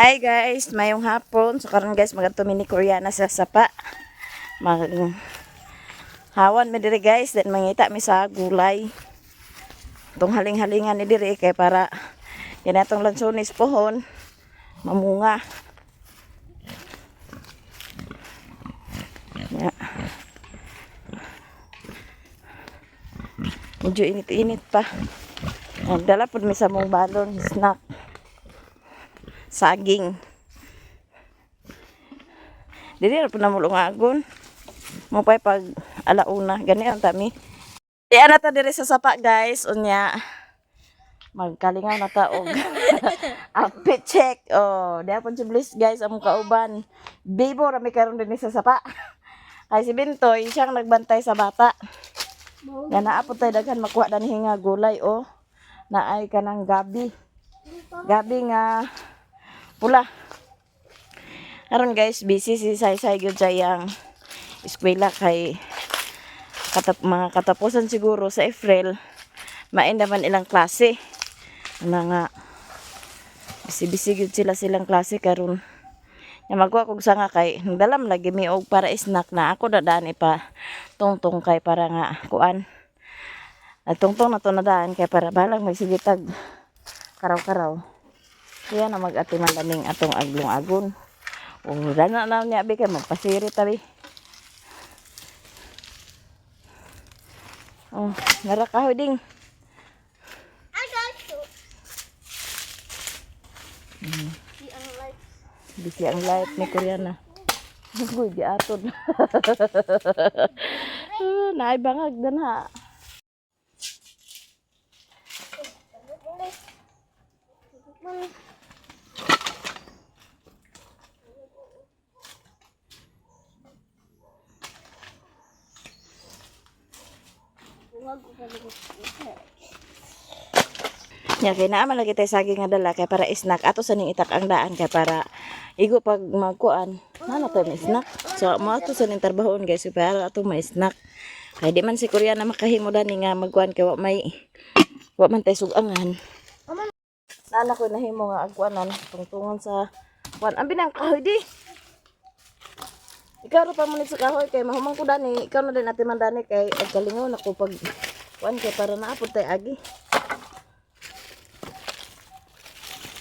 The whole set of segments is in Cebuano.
Hi guys, mayong hapon. So karon guys, magadto mi ni Koreana sa sapa. Mag hawan mi diri guys, then mangita mi sa gulay. Tong haling-halingan ni diri kay para kinatong lansones pohon mamunga. Ya. Medyo init-init pa. Nagdala pud mi sa mong balon snack. Saging. Dili ra pud na mulungagon. Mo pa'y pag alauna. Gani ang tami. Di na ta diri sa sapa guys. Unya magkalingaw na ta og outfit check. Oh, di pud si Bliss guys among kauban. Bibo ra mi karon dinhi sa sapa. Kay si Bintoy siyang nagbantay sa bata. Nga naa pud tay daghan makuha danhi nga gulay oh. Naay kanang gabi. Gabi nga pula. Karon guys, busy si Saysay gyud sa iyang eskwela kay mga katapusan siguro sa April main naman ilang klase. Mga busy-busy gyud sila silang klase karon. Nya magkuha kog sanga kay nagdalam lagi mi og para snack na ako dadaan ipa tungtong kay para nga kuan. At tungtong na to na daan kay para balang magsigitag karaw-karaw. Kaya na mag-atiman laming atong aglong-agon. O dana na niya bi kay magpasirit tabi. Oh, nara kahoy ding. I got you. The unlike. Busy ang life ni Koreana. Uy, giatod. Ah, naay bangag danha. Nya kay naa man lagi tay saging nga dala kay para snack ato sa ning itak ang daan kay para igo pag magkuan na na tay may snack. So mo ato sa ning trabahoon guys para ato may snack. Kay di man si Koreana makahimo dani nga magkuan kay wa may wa man tay sugangan. Nana ko nahimo nga agkuanan tungtungon sa kuan. Ang binang kahoy di. Ikaw ra pa mo sa kahoy kay mahuman ko dani, ikaw na din ate man dani kay agkalingaw na ko pag kuan kay para naapod tay agi.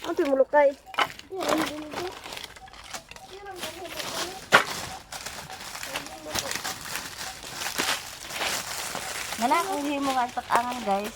Ang timulukay. Nana akong himo nga takangan guys.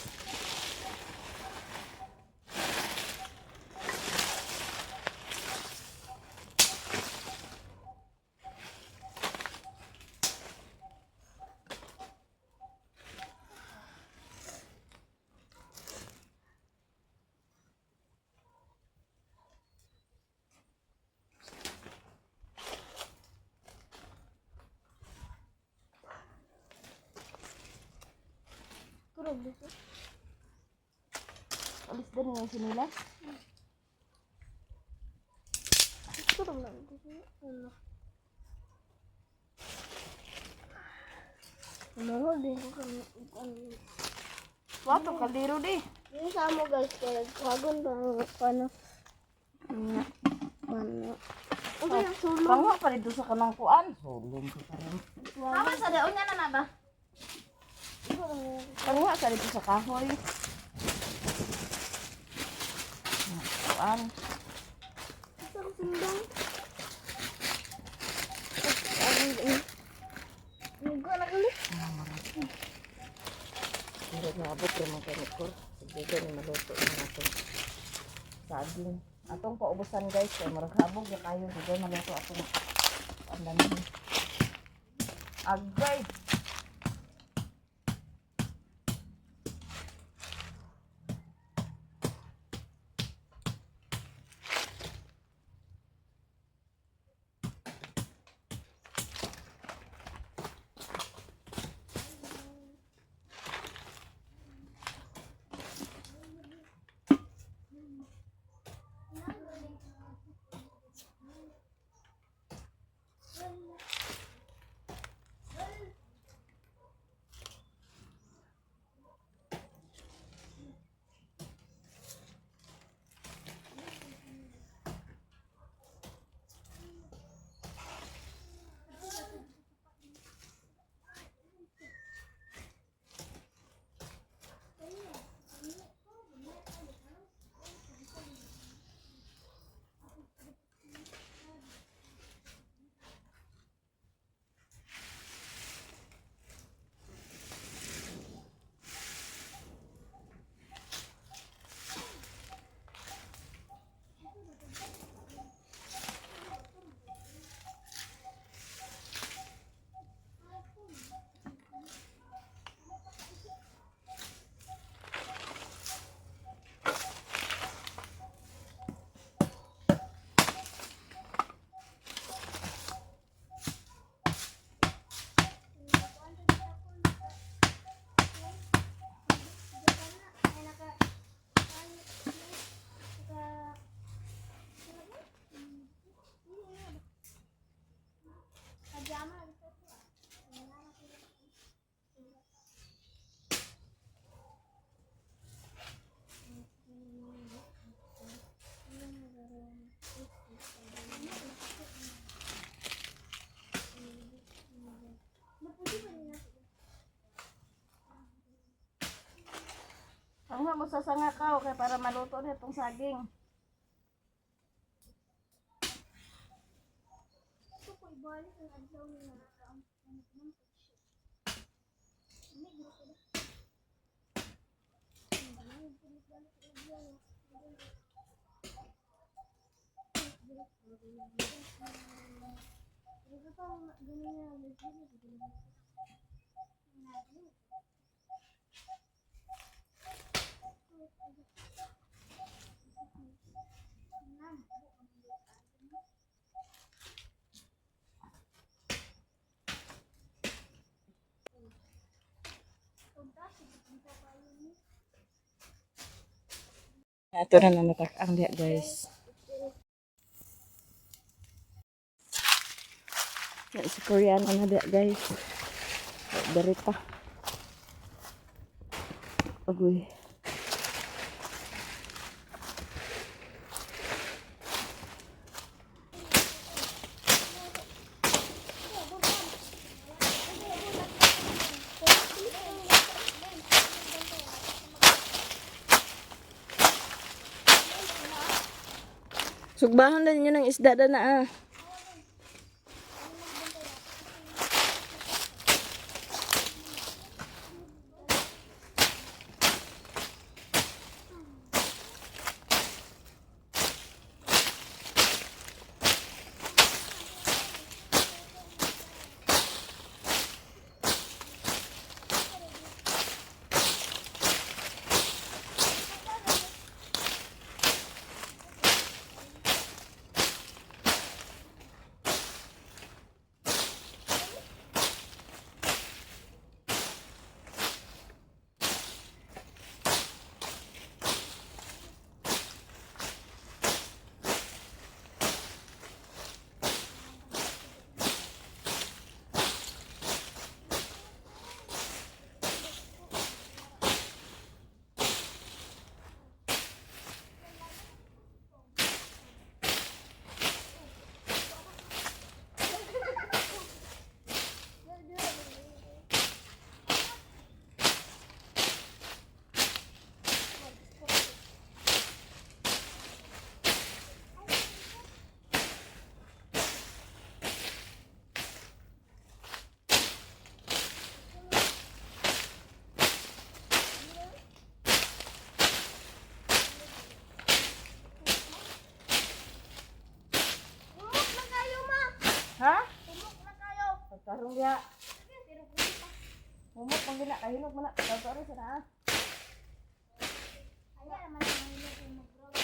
Alis din nga sinila. Wato kaldero di. Yung sa mo guys, kaya kagon ba ano? Ano? Ano yung sulong? Panguha pa dito sa kanang kuan. Sulong ko pa rin. Tama sa daon nga na na ba? Panguha sa dito sa kahoy. Kuan. Sundang. Muga na kali. Pero naabot rin mga kanikor. Sige ni maluto na natin. Saging. Atong paubusan guys. Kay murag habog na kayo. Sige maluto atong andan. Agay! Sanga mo sa sanga ka, okay, para maluto na itong saging. Ito ko ibalik ang adlaw nga ang ano. Ito na nanatak ang diya, guys. Yan, si Koreano na diya, guys. Dari pa. Agoy. Sugbahan na ninyo ng isda na ah. Umok na kayo, ma! Ha? Umok na kayo! Pagkarong diya. Humot pang gina, kahilog man na. Sorry sa na ah. Kaya naman ang mahirap yung mag-grow.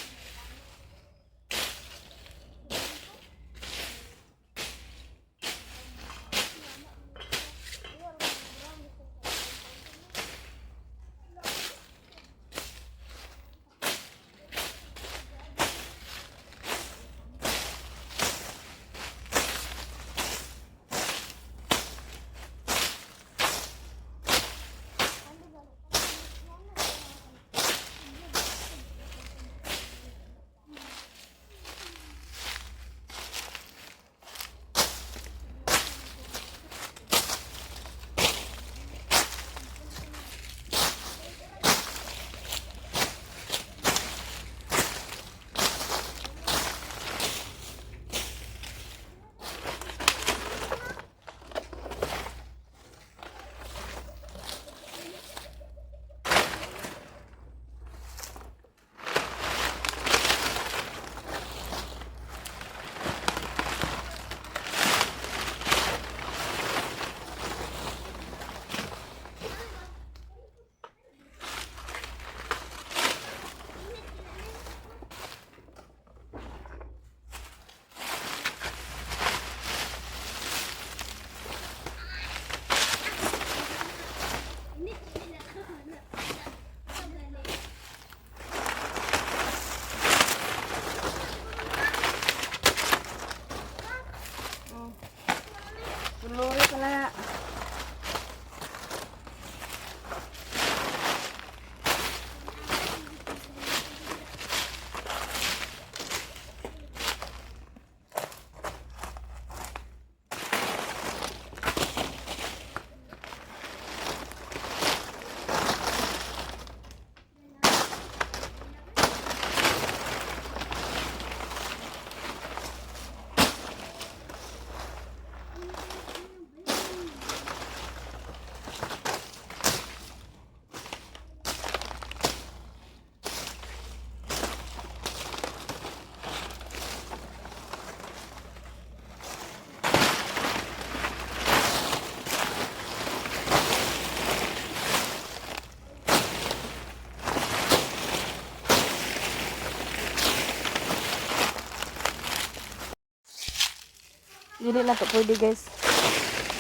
Dili na to pwede, guys.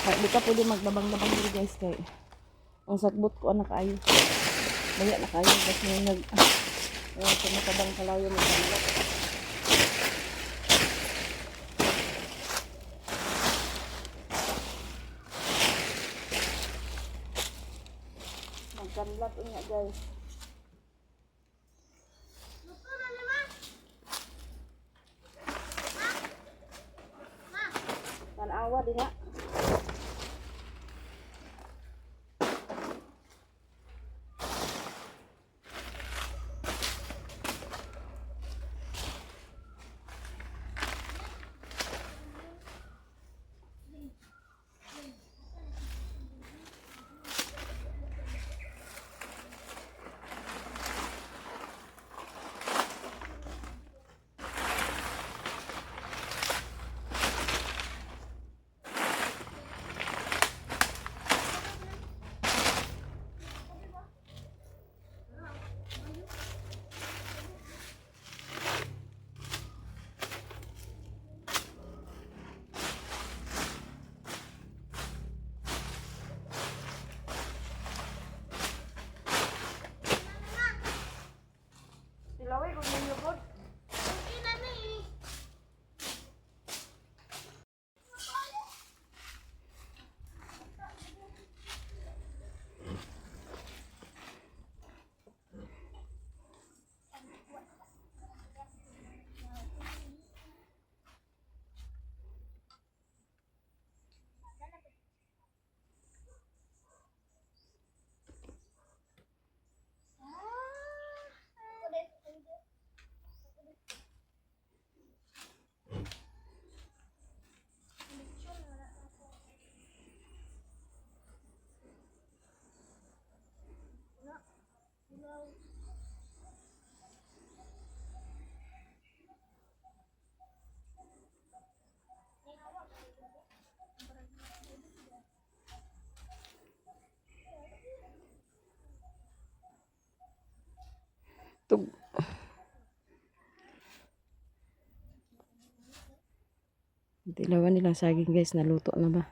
Di ka pwede maglabang-labang diri, guys, kay ang sagbot ko anak ayo. Baya na kayo bas may nag tumatabang kalayo magkanla. Magkanlat unya, guys. Luto na naman. Tanawa diha. Tilaway kung ninyo po. Okay na ni. Tug. Dilawan nilang saging, guys, naluto na ba?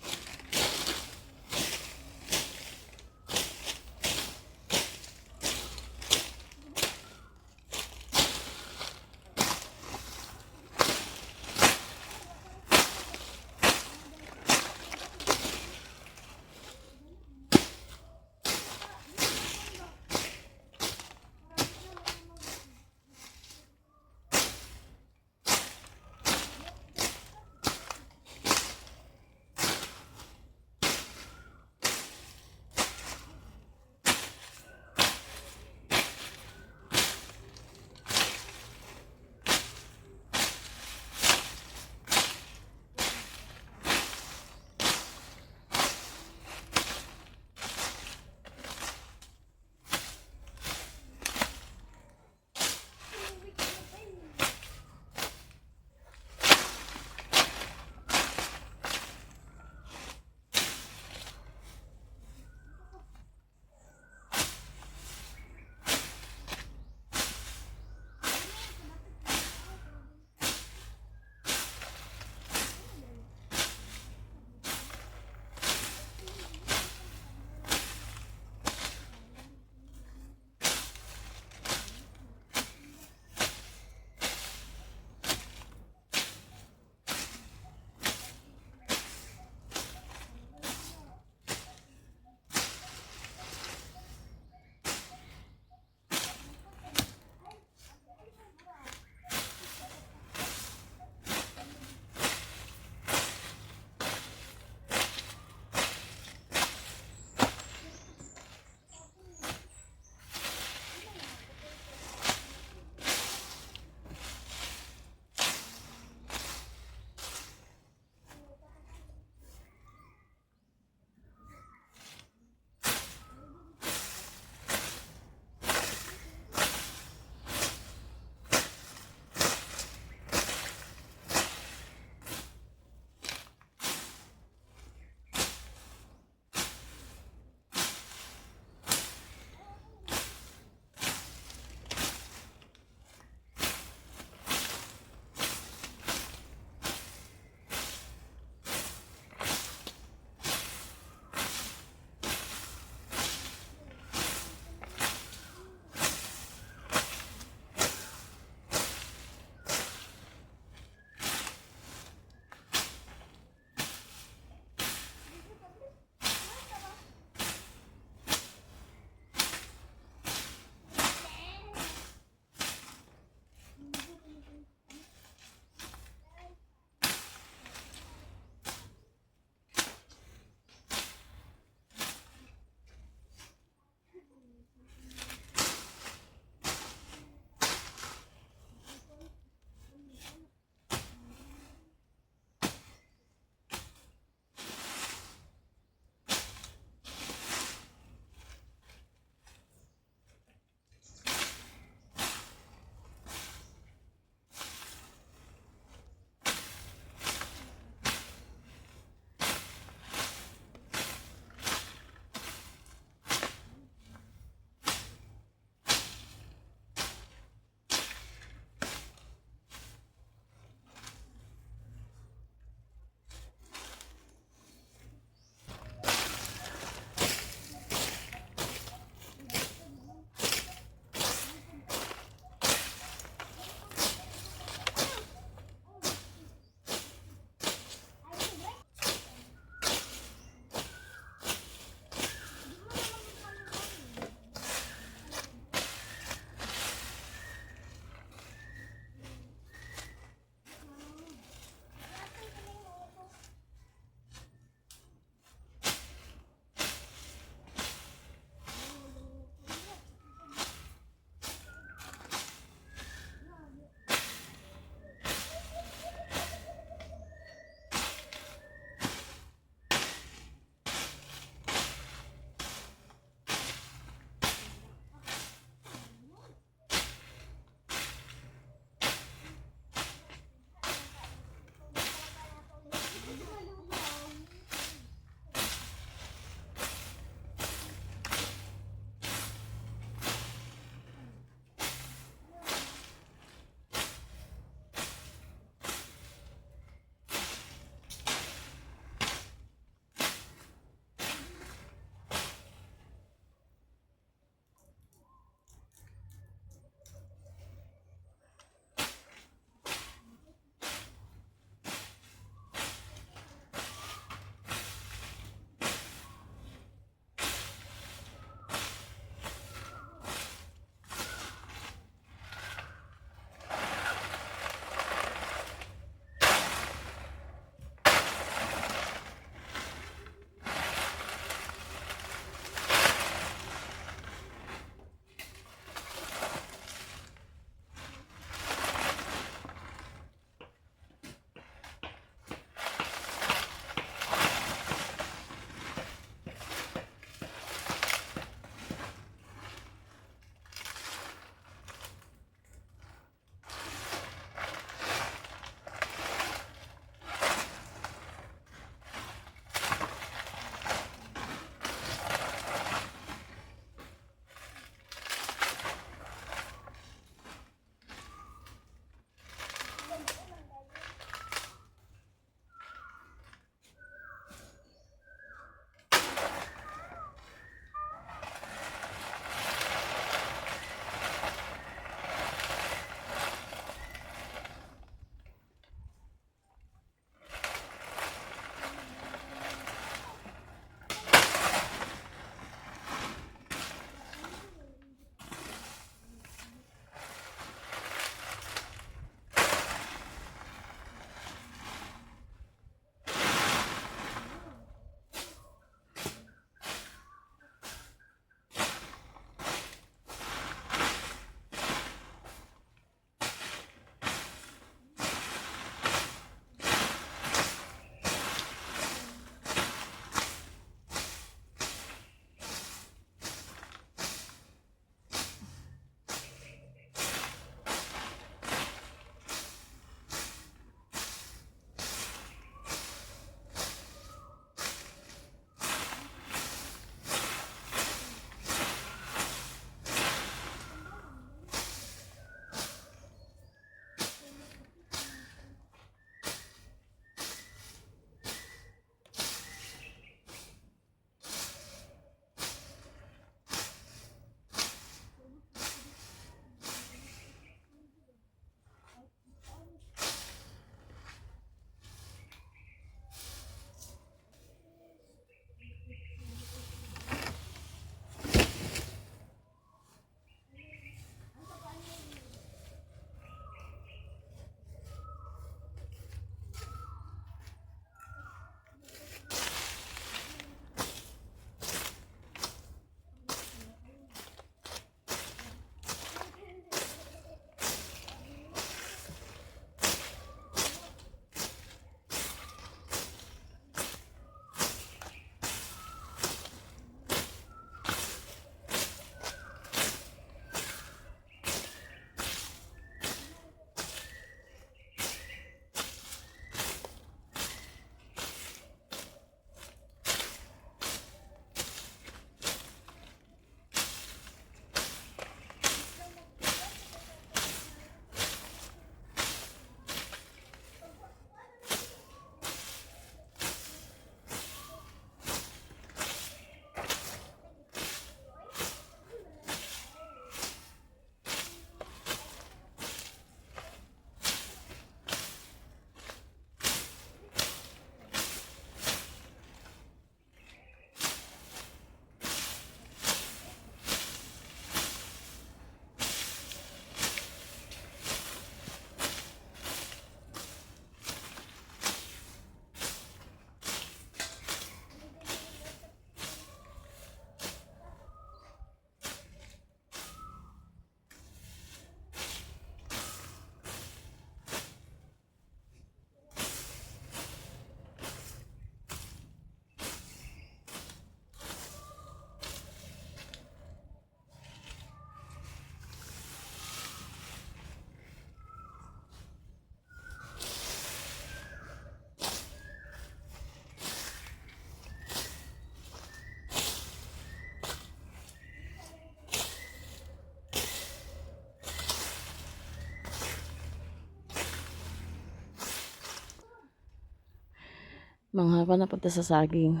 Manghawa na punta sa saging.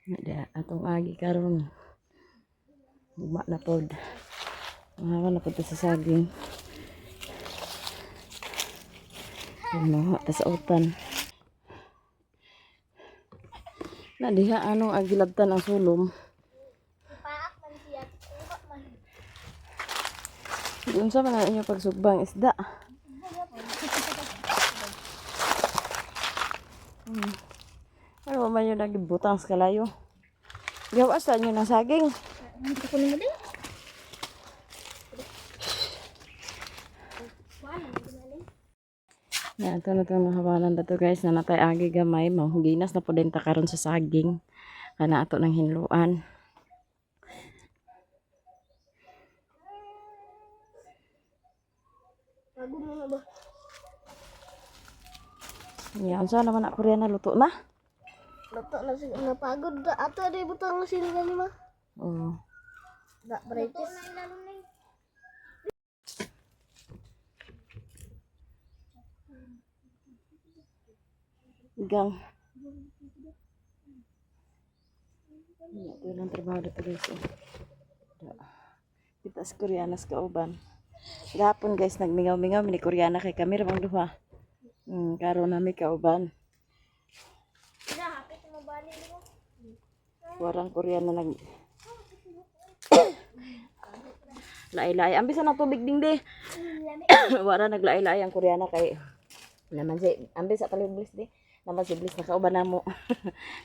Nada atong agi karon. Ugma na pod. Manghawa na punta sa saging. Ano, ta sa utan. Na diha anong agilabtan ang sulom. Paak man siya. Kuha man. Unsa man ang inyo pagsugbang isda? Ano ba man yun nagibutang sa kalayo? Gawa sa inyo ng saging. Hindi ko naman din. Ya, ito na itong nahawanan dato, guys, na natay agi gamay. Mahuginas na po din ta karon sa saging. Kana ato ng hinluan. Bago mo nga ba? Ya, unsa naman na Koreana, luto na? Luto na siya. Napagod na. Ato, di butang na sila gani ma. Oh. Da, brightest. Luto na ilalong na. Gang. Ya, ito lang trabaho dito, guys. Oh. Da. Kita sa Koreanas kauban. Gapon, guys, nagmingaw-mingaw mini Koreana kay kami ra bang duha. Karon nami kauban. Na, hapit mo bali mo. Warang Koreana nag laay-laay. Ambis na tubig ding di. Wara naglaay-laay ang Koreana kay naman si ambis sa paliblis di. Naman si Bliss nakauban na mo.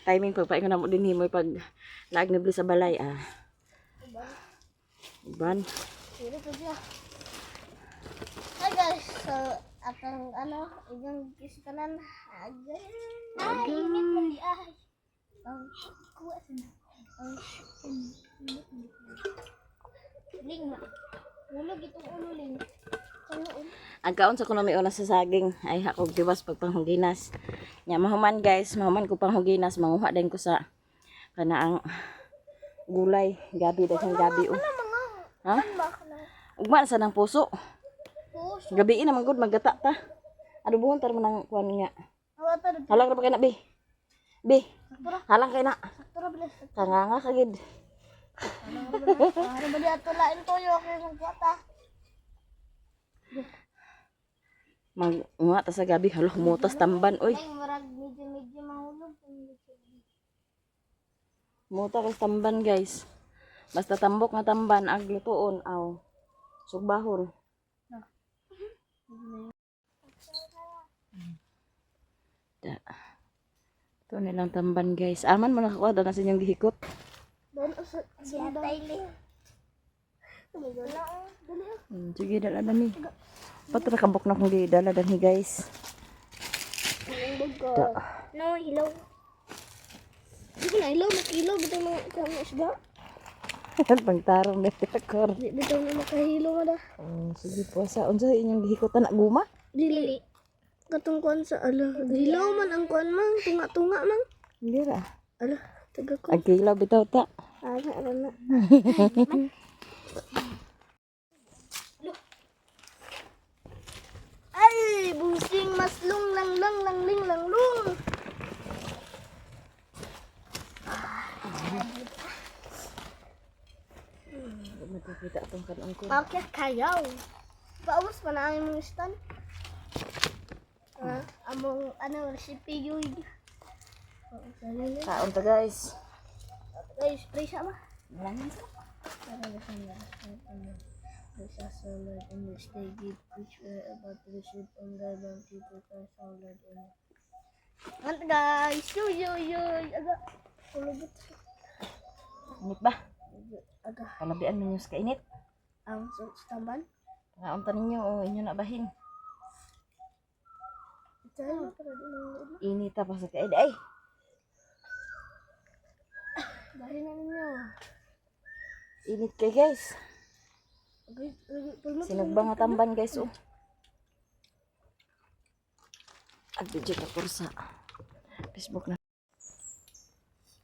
Timing pagpaingon na mo din himoy pag laag ni Bliss sa balay ah. Uban. Sino to siya? Hi guys, so atong ano, inyong kisitanan. Agay. Ay, init man di ay. Ang kuha sa ang init man di. Ling ma. Ulo gitong ulo ling. Kanuon. Ang kaon sa kuno may una sa saging ay hakog diwas pagpanghuginas. Nya mahuman, guys, mahuman ko panghuginas, manguha din ko sa kana ang gulay, gabi daghang gabi oh. Ano mga? Ha? Ano ba ka na? Ugma na sa nang puso. Puso. Gabi na man gud maggata ta. Adubuhon tar man ang kuan nga. Awa ta. Halang ra ba kay na, bi? Bi. Sakto ra. Halang kay na. Sakto ra bilis. Kanganga ka gid. Ano ba di ato lain toyo kay mong kuwata. Mag unga ta sa gabi, hala humutas tamban oy. Ay, murag medyo medyo mahulog. Muta kay tamban, guys. Basta tambok nga tamban ag lutuon aw. Sugbahon. Da. Ito nilang tamban, guys. Aman mo nakakuha na sa inyong gihikot. Doon sa siya tayo. Dali. Sige, dala na ni. Patra kabok na kong gidala danhi, guys. Da. No, hilaw. Di ko na hilaw, makilaw bitaw na kang isda. Pangtarong na akor. Di bitaw na makahilaw na da. Sige po sa unsa inyong gihikotan na guma? Dili. Katong kuan sa ala. Hilaw man ang kuan mang, tunga-tunga mang. Hindi ra. Ala, taga ko. Ang kilaw bitaw ta. Ala, ala na. Ay, busing maslong lang lang lang ling lang lung. Magkakita atong kanong ko. Bakit kayaw? Paubos pa na ang imong stand. Ah, among ano recipe yun. Kaon ta, guys. Guys, spray siya ba? Langan sa. This is the Lord in which they give, which were about to receive on the bounty to Christ our Lord. Amen. Ano guys? Yo yo yo! Aga! Kulubot. Init ba? Aga. Kalabian ninyo sa kainit. Ang tamban. Kaon ta ninyo o inyo na bahin. Ito ay para di mo. Init ta pa sa kaid ay. Bahin na ninyo. Init kay, guys. Agay, agay, pulmo. Sinugba nga tamban, guys, oh. Ag video ta kursa. Facebook na.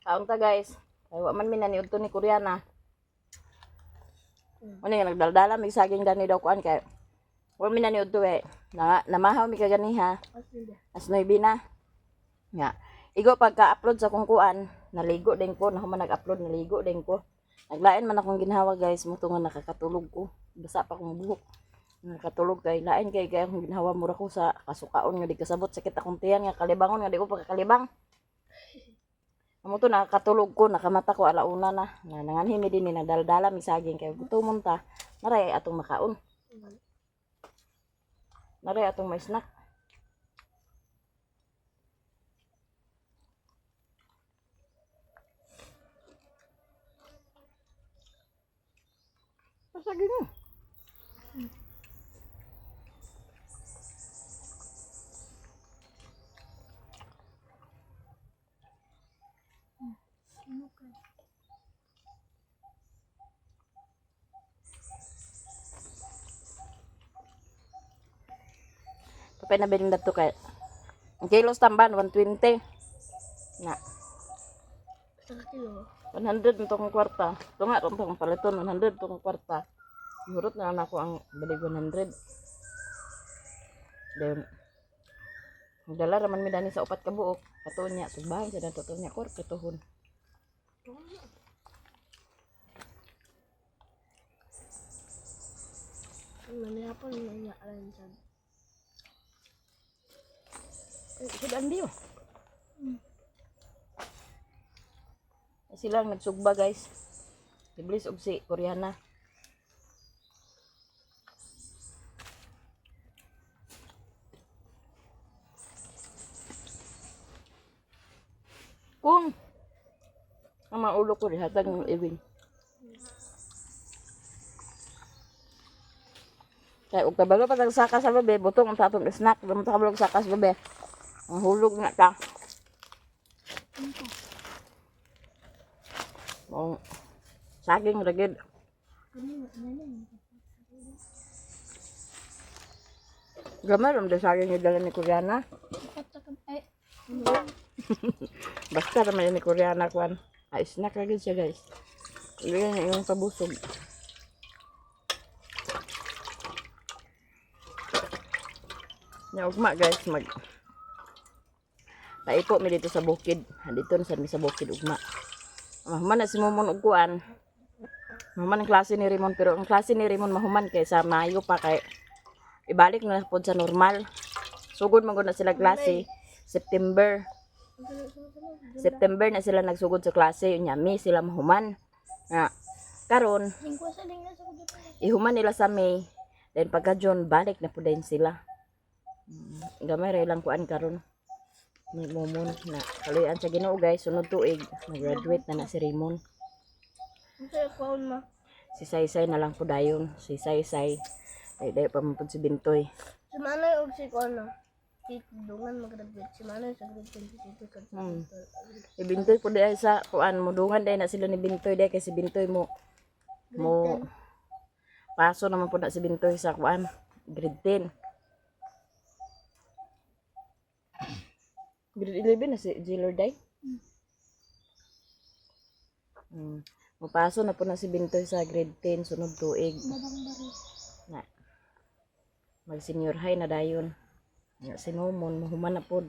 Kaon ta, guys. Ay wa man mi naniudto ni Koreana. Ano nga nagdaldala may saging dani daw kuan kay Wa mi na ni udto eh. Na namahaw mi kaganiha. As 9 na. Nga. Igo pagka-upload sa kong kuan, naligo din ko, nahuman nag-upload, naligo din ko. Naglain man akong ginhawa, guys, mo nga nakakatulog ko. Basa pa akong buhok. Nakatulog kay lain kay kay akong ginhawa, mura ko sa kasukaon nga di kasabot, sakit akong tiyan nga kalibangon nga di ko pagkakalibang. Amo to nakakatulog ko, nakamata ko alauna na. Na nanganhi mi din ni nagdaldala mi saging kay gutomon ta. Naray atong makaon. Naray atong may snack. Pasagin mo. Kapay na bilin dato kay. Ang kilos tamban 120. Na. Sa kilo. 100 nito akong kwarta. Ito nga, itong akong paliton, 100 itong kwarta. Ihurot na lang ako ang balig 100. Then, dala raman mi dani sa upat ka buok. Patuon niya, sugbahan siya na tuon niya, kor, katuhon. Manihapon na niya alam sa. Sudan diyo. Sila ang nagsugba, guys. Si Bliss ug si Koreana. Kung ang maulo ko hatag ng iwing. Kay og kabalo pa tag saka sa babe, butong ang tatong snack, damo ta kabalo saka sa babe. Ang hulog na ta. Mong saging ra gid. Gamay ram de saging yung dala ni Koreana. Ay, Basta raman yun ni Koreana kuan. Ay, snack ra gid siya, guys. Hindi na yung pabusog. Nya ugma, guys, mag Paipo mi dito sa bukid. Dito na sa mi sa bukid ugma. Mahuman na si Momon og kuan. Mahuman ang klase ni Raymond, pero ang klase ni Raymond mahuman kay sa Mayo pa kay ibalik na pod sa normal. Sugod man gud na sila klase September. September na sila nagsugod sa klase, unya May sila mahuman. Nga karon Lingkwa sa lingkwa sa kudo. ihuman nila sa May. Then pagka June balik na pud din sila. Gamay ra ilang kuan karon. May momon na kaluyan sa Ginoo, guys, sunod tuig mag-graduate na na si Raymond. Ang sayo kwaon ma. Si Saysay na lang po dayon, si Saysay. Ay dayo pa man pud si Bintoy. Si Manoy og si kuno. Si Dungan mag-graduate. Si Manoy sa grade 22 sa. Si Bintoy po dahil sa kuan mo dungan dahil na sila ni Bintoy dahil kay si Bintoy mo mo paso naman po na si Bintoy sa kuan grade 10. Grade 11 na si Jiller Day. Mupaso na po na si Bintoy sa grade 10 sunod tuig. Babang bari. Na. Mag senior high na dayon. Nga si Momon mahuman na pod.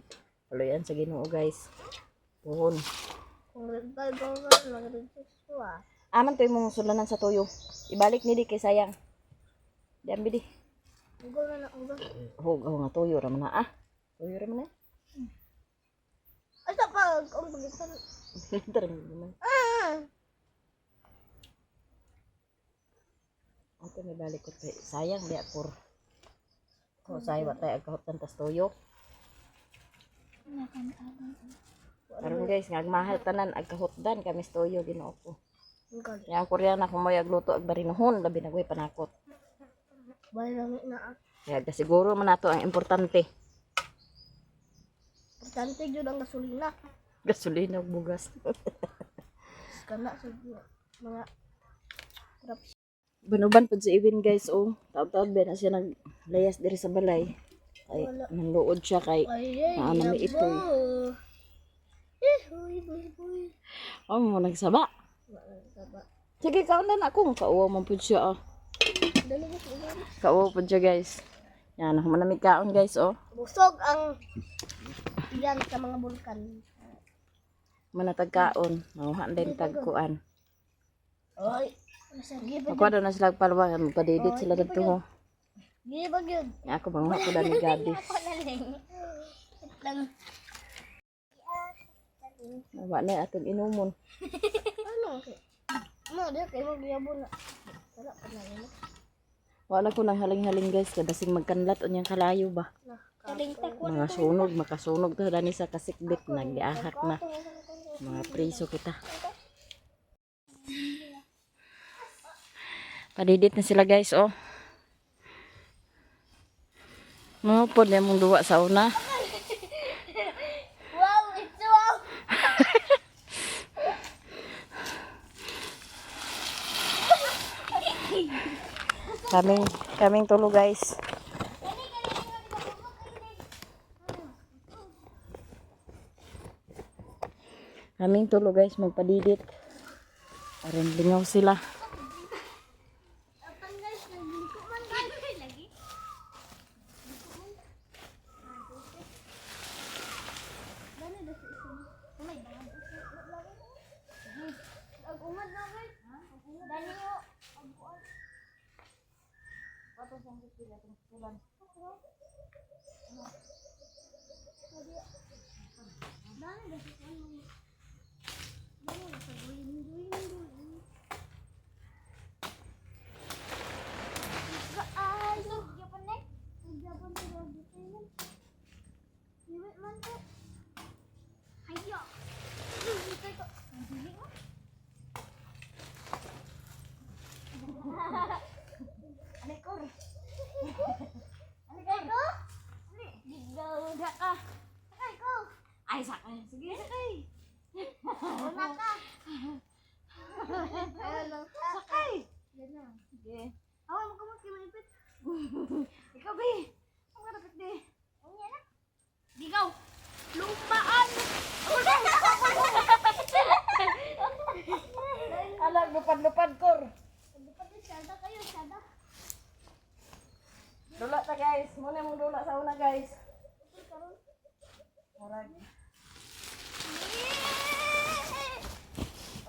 Kaluyan sa Ginoo, guys. Puhon. Kung grade 5 ako ka, mag-grade 6 ko ah. Aman to imong sulanan sa tuyo. Ibalik ni di kay sayang. Di ambi di. Ugaw na na, ugaw. Hug oh, nga tuyo ra man na ah. Tuyo ra man na. Asa pa, ang pagitan. Tara naman. Ah! Ato may balik ko kay sayang di por. Ko say wa tay agkahutan tas tuyo. Karon, guys, nga mahal tanan agkahutdan kami sa tuyo, Ginoo ko. Ang galing. Yang Koreana kung may agluto ag barinohon labi na ko'y panakot. Balay lang na ah. Kaya siguro man nato ang importante. Importante jud ang gasolina. Gasolina ug bugas. Kana sa mga trap. Banuban pud si Iwin, guys, oh. Taon-taon ba na siya naglayas diri sa balay. Ay, nanluod siya kay Ay, ay, Naano may itoy. Eh, huy, huy, huy. Oh, mo nagsaba. Wala saba. Sige, kaon na na akong kauwaw man pud siya, oh. Dali mo sa ulan. Kauwaw pud siya, guys. Yan, humanamig kaon, guys, oh. Busog ang yan sa mga bulkan. Manatag kaon. Manguha din tagkuan. Oy. Gibag Magkuha daw na sila palwa. Magpadidit sila dito, ho. gibag yun. Nga ako, manguha ko dani gabi. Ako na lang. Wait lang. Wa na atong inumon. Ano? Ano, di kayo magyabo na. Wala pa na yun. Wala ko nang haling-haling, guys. Kaya basing magkanlat unyang kalayo ba. Mga sunog, makasunog to dani sa kasikbit. Nagdiahak na. Mga priso kita. Padidit na sila, guys, oh. Mupod na mong duwa sa una. Wow, it's wow. Kaming tulo, guys. Kaming tulo, guys, magpadidit. Aron lingaw sila. Apang guys, naglingko man guys. Lagi. Ag-umad na guys. Dani yo. Ay, gyapon na. Gyapon na dito. Iwit man ko. Hayo. Dito ko. Dili mo. Alikor. Alikor ko. Gigaw na ka. Sakay ko. Ay, sakay. Sige, sakay. Una ka. Ano? Sakay. Yan na. Sige. Awa mo kumot kay maipit. Ikaw, be. Ang karapit, be. Unya na. Gigaw. Lumpaan. Alag, lupad-lupad, kor. Sada kayo, sada. Dula ta, guys. Muna mong dula sa una, guys. Murag.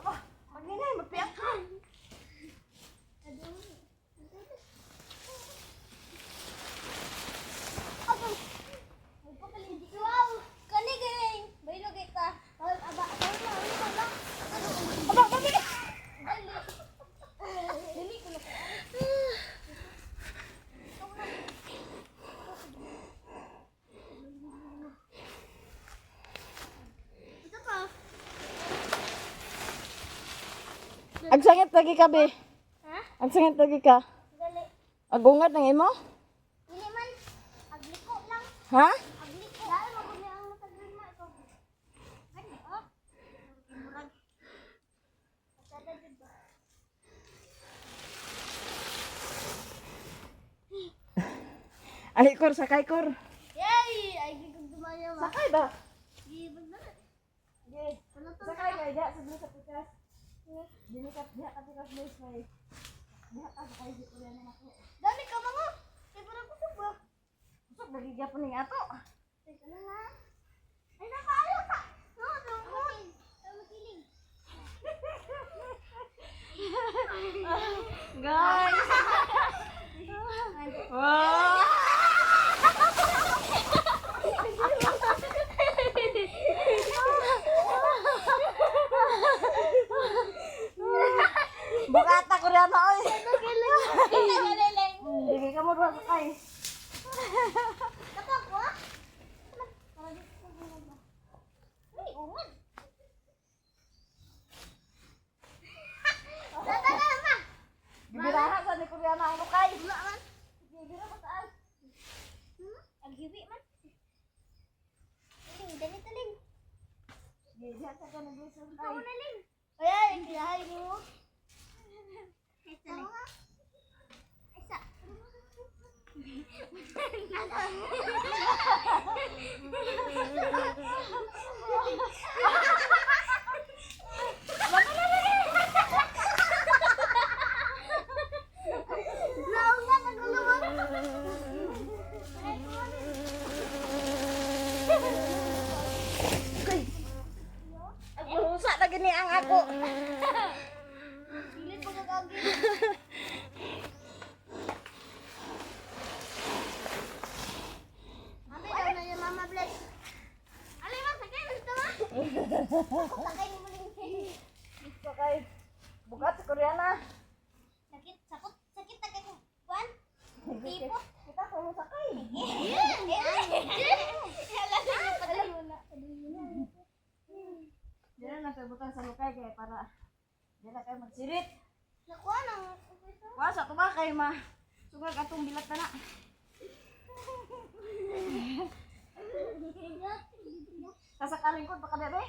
Aba, magninay, magpiyak ka. Wow! Kani galing! Baylo kita. Aba, aba, aba, Aba, kami! Dali. Dali ko na. Ito pa. Ang sangit lagi ka, be. Ha? Ang sangit lagi ka. Dali. Agungat ng imo? Dili man. Agliko lang. Ha? Agliko. Dahil maguli ang matagrin mo. Ikaw. Gani, oh. Murag. Sada jud ba? Ali, kor, sakay, kor. Yay! Ay, gigug dumaya ba? Sakay ba? Gigug na. Sige. Ano to? Sakay kay diha sa sa pikas. Dili ka diha ka pikas guys kay. Diha ka sakay si kuya na nako. Dami ka mga. Kay parang kusog ba? Usog lagi gyapon ning ato. Teka na na. Ay, nakaayo ka! No, tungkol. Ay, makiling. Guys. Wow! Bukata ko na oy. Nakiling. Sige ka mo ba sakay. Kapag ko? Para di ko ba? Ay, ungad. Tata na ma. Gibiraha sa ni Kuya na ang lukay. Wala man. Gibira pa taas. Ang hiwi man. Ling, dali taling. Diha sa ka naglisod Ikaw na ling. Ay, ay, mo. Isa. Isa. Naunga, nagulungan. Sakay mo rin. Sakay. Bugat sa Koreana. Sakit, sakot, sakit na kay kuan. Tipot. Kita ko mo sakay. Dira na sa butang sa lukay kay para dira kay magsirit. Nakuha nang Wa sa tuba kay ma sugag atong bilat na na. Sasakaling ko baka bebe.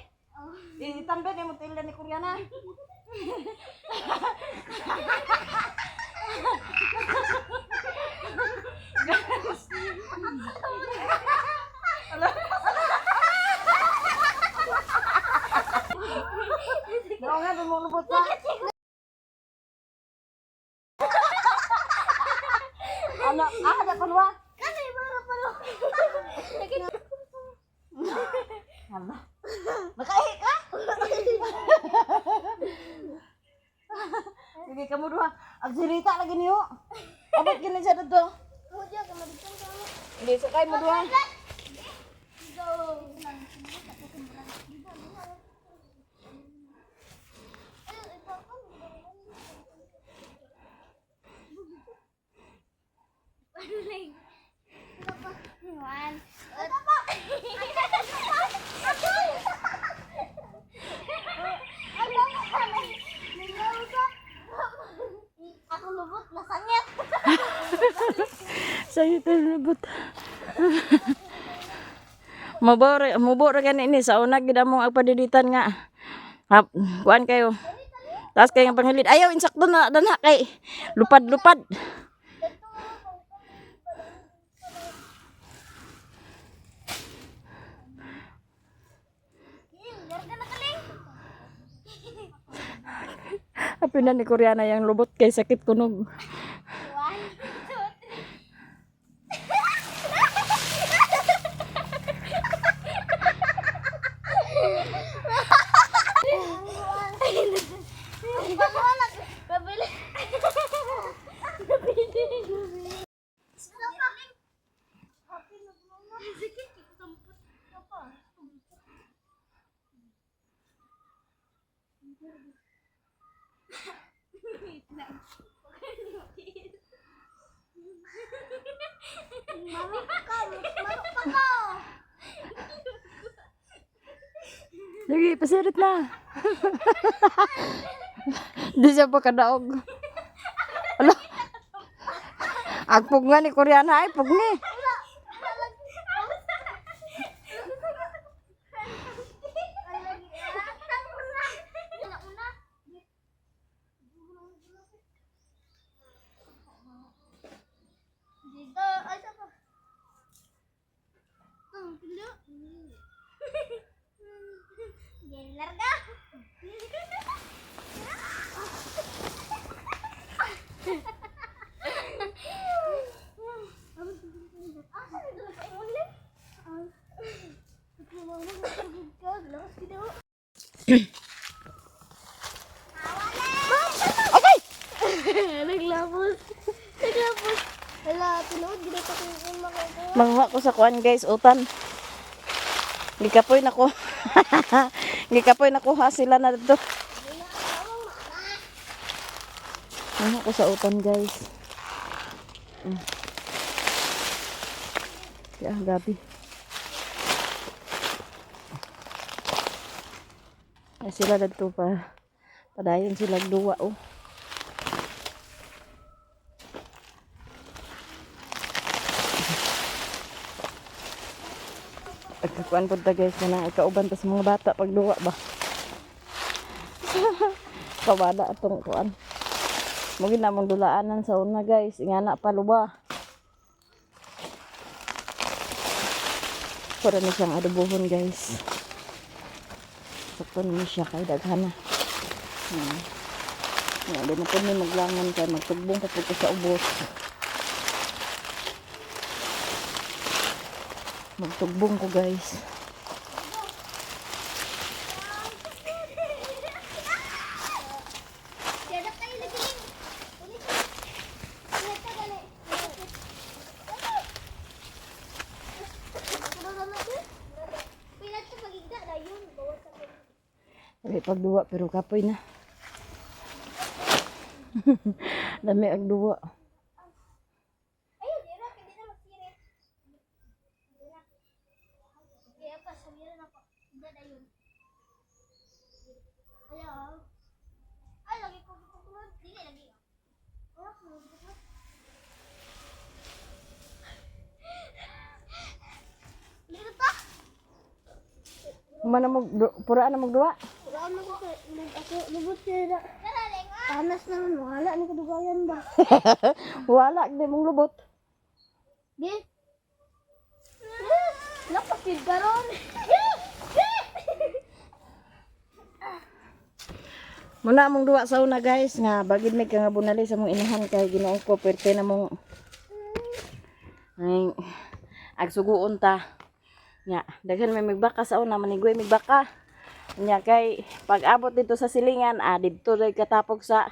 Itambe ni mo tilda ni Koreana. Naon nga dumulubot pa. Ano? Ah, da panwa. Kasi para pala. Hala. Makaihi ka? Sige ka mo duha. Ang sirita lagi niyo. Abot gini siya dito. Mudya ka madugtong ka mo. Hindi sakay mo duha. Go. One. Ako lubot, nasangit. Sa'yo ito lubot. Mubo ra gani ni sa una gid among agpadiditan nga. Hap, kuan kayo. Taas kayo nga panghilid. Ayaw insakto na danha kay lupad-lupad. Larga na kaling. Happy na ni Koreana yang lubot kay sakit kunog. One, two, three. Nabili. Nabili. Marok ka, marok pa ka. Sige, pasirit na. Di siya pa kadaog. Ala. Agpog nga ni Koreana ay pug ni. Dito, ay sa pa. Ang pilo. Larga. Okay. Naglabos. Naglabos. Wala, tinuod. Gina pa kong makakuha. Manguha ko sa kuan guys, utan. Gikapoy na ko. Gikapoy na kuha sila na dito. Manguha ko sa utan guys. Ya, gabi. Ay, sila dito pa. Padayon sila duwa oh. Pagkakuan po ta guys na ikauban ta sa mga bata pag duwa ba. Kawala atong kuan. Mugin na mong dulaanan sa una guys, ingana pa luba. Pura na siyang adobohon guys. Sakto na siya kay daghan na. Nga, di na po ni maglangan kay magtugbong pa po ko sa ubos. Magtugbong ko guys. Tiada kayo lagi. Ulit. Ulit ka dali. Pilat sa pagigda na yun. Bawas sa pagigda. Lami pagduwa pero kapoy na. Lami ang duwa. Ayun, di na, hindi na magsirit. Kaya pa, sabihin na ako. Dad, ayun. Ayaw. Ay, lagi ko kukulod. Dili, lagi. Wala ko kukulod. Dito ta. Mana mo puraan na magduwa. Wala na ko kay ako lubot siya. Panas naman, wala ni kadugayan ba? Wala di mong lubot. Di. Napakid karon. Muna among duwa sa una, guys, nga bagid may nga bunali sa mong inahan kay Ginoo ko perte na mong ay agsuguon ta. Nya, daghan may magbaka sa una, manigway magbaka. Nya kay pag abot dito sa silingan, didto day katapog sa.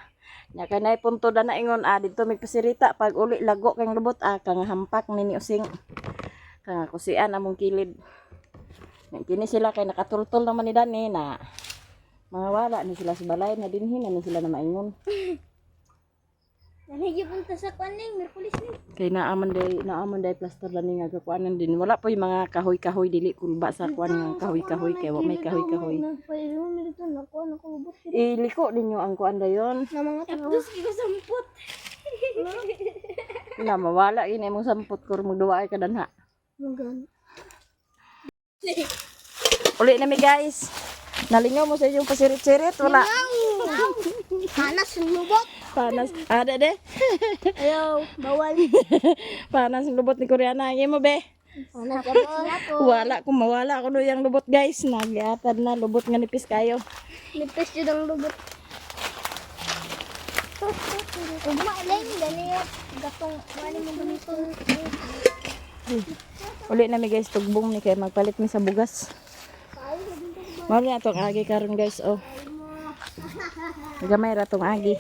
Nya kay nay punto da na ingon, didto magpasirita pag uli lago kang lubot, kang hampak ni using. Kang kusian among kilid. Nya kini sila kay nakatultol naman ni Dani na mga wala ni sila sa balay na dinhi na ni sila na maingon. Nanigipon ta sa kwaning, Merkulis ni. Kay naaman day plaster lani nga gakuanan din. Wala po yung mga kahoy-kahoy dili kulba sa kuan nga kahoy-kahoy kay wa may kahoy-kahoy. Nagpainom dito na ko na ko lubot. Iliko ninyo ang kuan dayon. Na mga tao. Tapos ko sampot. Na mawala ini imong sampot kur magduwa ay kadanha. Magan. Uli na mi, guys. Nalingaw mo sa inyong pasirit-sirit wala. Panas ang lubot. Panas. Ada de. Ayaw, bawal. Panas ang lubot ni Koreana. Ang imo be. Panas ako. Wala kung mawala ko no yung lubot, guys. Nagyatad na lubot nga nipis kayo. Nipis yun ang lubot. Ugma lang, gani gatong wala mo ganito. Uli na mi, guys, tugbong ni kay magpalit mi sa bugas. Mao ni atong agi karon, guys, oh. Gamay ra tong agi.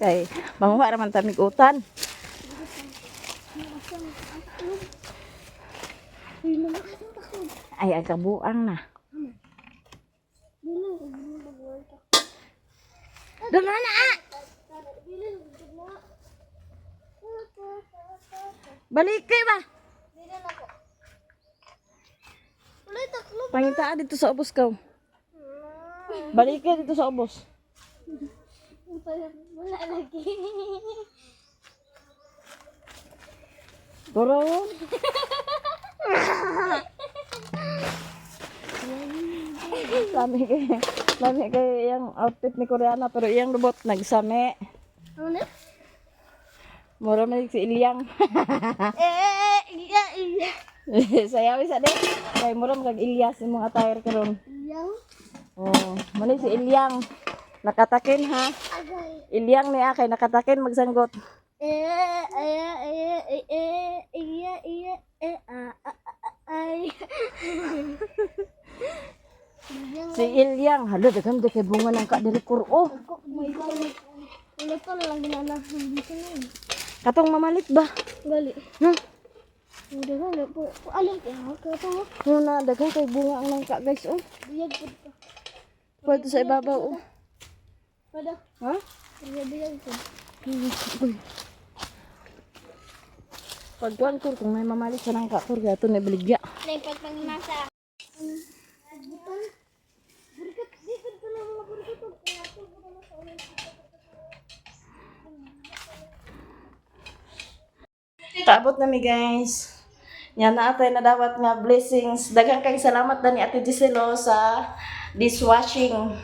Kay manguha ra man ta mig utan. Ay ang kabuang na. Dala na ah. Balik kay ba? Pangitaan dito sa ubos ka. Balik kay dito sa ubos. Wala lagi. Turo. Lami kay iyang outfit ni Koreana pero iyang lubot nagsame. Ano? Mura man si Ilyang. Eh, iya, iya. Sayaw isa de. Kay mura man kag Ilyas imong attire karon. Yang Oh, muna si Ilyang. Nakatakin ha. agay. Ilyang niya kay nakatakin magsanggot. Eh, eh, eh, eh, eh, iya, iya, eh, ah, ah, ah, ay. Yang Si Ilyang, hala daghan de kay bunga ng ka diri kuro. Ulit ko lang ginana dito na. Katong mamalit ba? Gali. Ha? Hindi na na po. Alam ko ha ka to. Muna daghan kay bunga ang nangka, guys, oh. Biyag po ka. Pwede sa ibabaw, oh. Pada. Ha? Biyag biyag po. Uy. Pagkuan kur kung may mamalit sa nangka kur gato na baligya. Nay pagpangmasa. Buton. Burkot, dikot ko na mga burkot. Kaabot na mi, guys. Yan na atay nadawat nga blessings. Daghang kay salamat dani Ate Giselo sa dishwashing.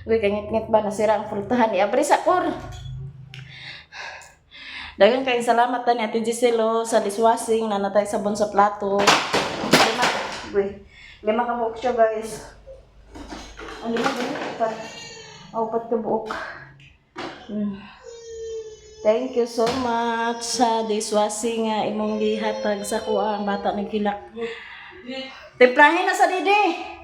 Uy, kangit-ngit ba nasira ang frutahan ni Abri sa kur. Daghang kay salamat dani Ate Giselo sa dishwashing na natay sabon sa plato. Lima, uy, lima ka buok siya, guys. Ang lima ba? Upat. Oh, upat ka buok. Thank you so much sa dishwashing nga imong gihatag sa kuha ang bata nagkilak. Timplahin na sa didi.